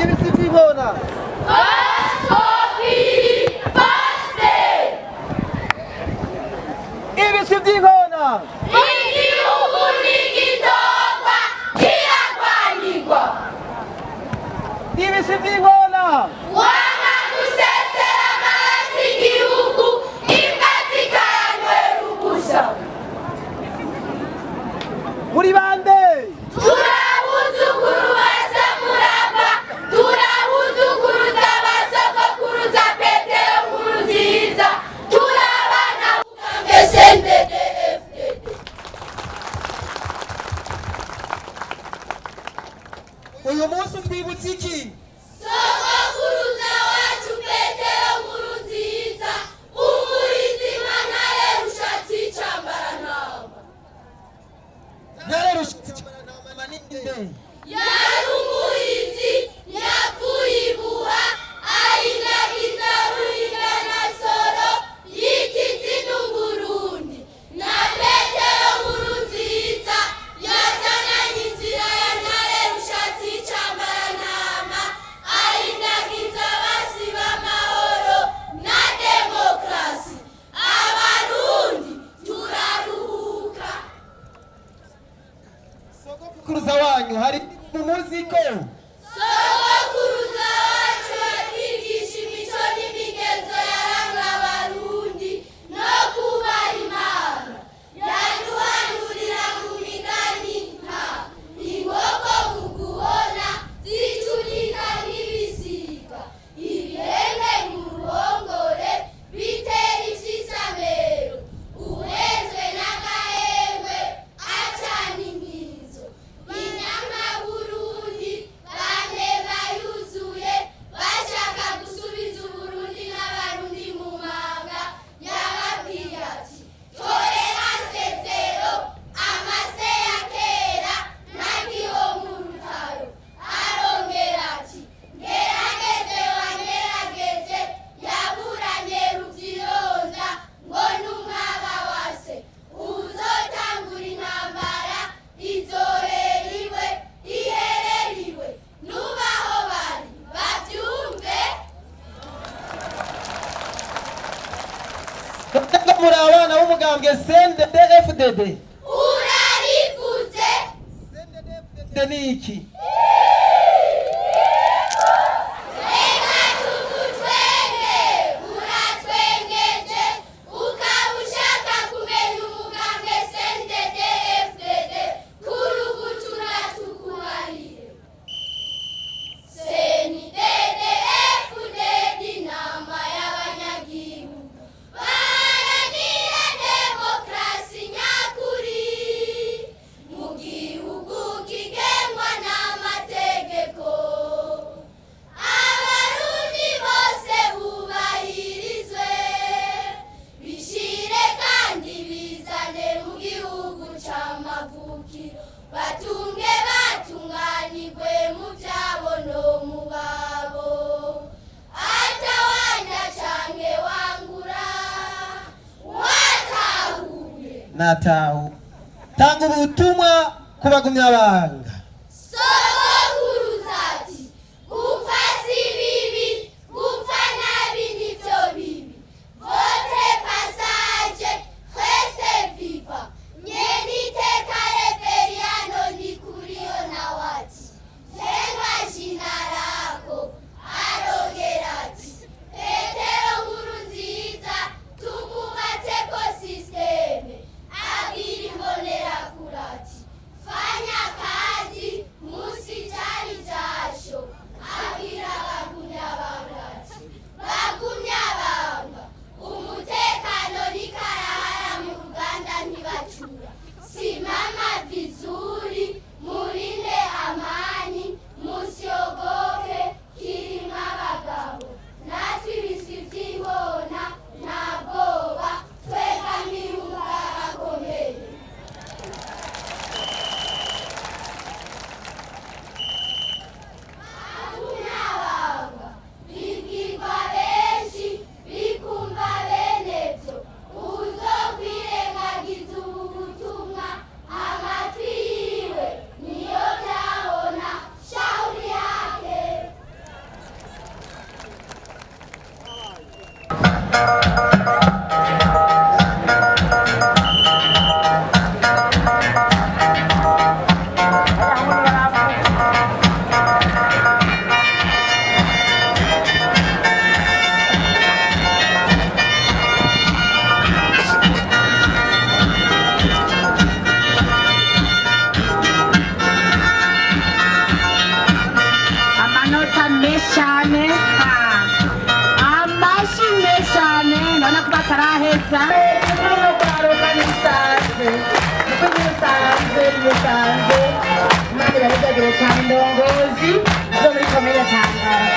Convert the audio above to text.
Ibisi by'inkona. Ibisi by'inkona. Igihugu ntigitogwa, kiragwanirwa. Ibisi by'inkona. Wanga gusesera amaraso igihugu, imbwa zikayanywera ubusa. Muri bande? Turabuzukuru ba Samuragwa, turabuzukuruza ba sogokuruza Petero Nkurunziza, turabana b'umugambwe CNDD-FDD. Uyu munsi utwibutsa iki? Sogokuruza wacu Petero Nkurunziza, umuhizi Ntare Rushatsi Cambarantama. Ntare Rushatsi ninde? Yari umuhizi yapfuye ibuha, ahindagiza Ruhinga na Soro, yikiza n'Uburundi. Na Petero Nkurunziza yazananye inzira ya Ntare Rushatsi Cambarantama, ahindagiza abasi b'amahoro na demokarasi. Abarundi turaruhuka. Sogokuruza wanyu hari mumuziko? Sogokuruza wacu yatwigisha imico n'imigenzo yaranga Abarundi no kubaha Imana. Yaduhanurira mu migani nka inkoko mu guhona zicurika nk'ibisiga, ibihene mu ruhongore bitera ifyisamero, uhenzwe n'agahengwe acana inkizo, Burundi banteba yuzuye bashaka gusubiza Uburundi n'Abarundi mu manga. Yababwiye ati: "Tolérance zéro, amase ya kera ntagiho mu rutaro." Arongera ati: "Ngerageze wangerageje yaburanye Ruvyironza ngo n'umwaba wase, uzotangura intambara izohera iwe iherera iwe." Nubaho bari bavyumve. Ngo muri abana b'umugambwe CNDD-FDD? Urarivuze. CNDD-FDD ni iki? Reka tugutwenge, uratwengeje. Ukaba ushaka kumenya umugambwe CNDD-FDD, kurugutura tukubarire. CNDD-FDD, inama y'abanyagihugu baharanira demokarasi nyakuri mu gihugu kigengwa n'amategeko, Abarundi bose bubahirizwe, bishire kandi bizane mu gihugu c'amavukiro, batunge batunganirwe mu vyabo no mu babo, atawanya canke wangura. Watahuye? Natahu. Tanga ubutumwa ku bagumyabanga. Sogokuruza ati: "Gupfa si bibi, gupfa nabi nivyo bibi. Votre passage, reste vivant." Nyeniteka Reveriyano Ndikuriyo nawe ati: "Jenga jina lako." Arongera ati: "Petero Nkurunziza tukubatseko système." Abwira Imbonerakure ati: "Fanya kazi." Musanze. Imana ibahezagire cyane, indongozi zo muri komine Tangara.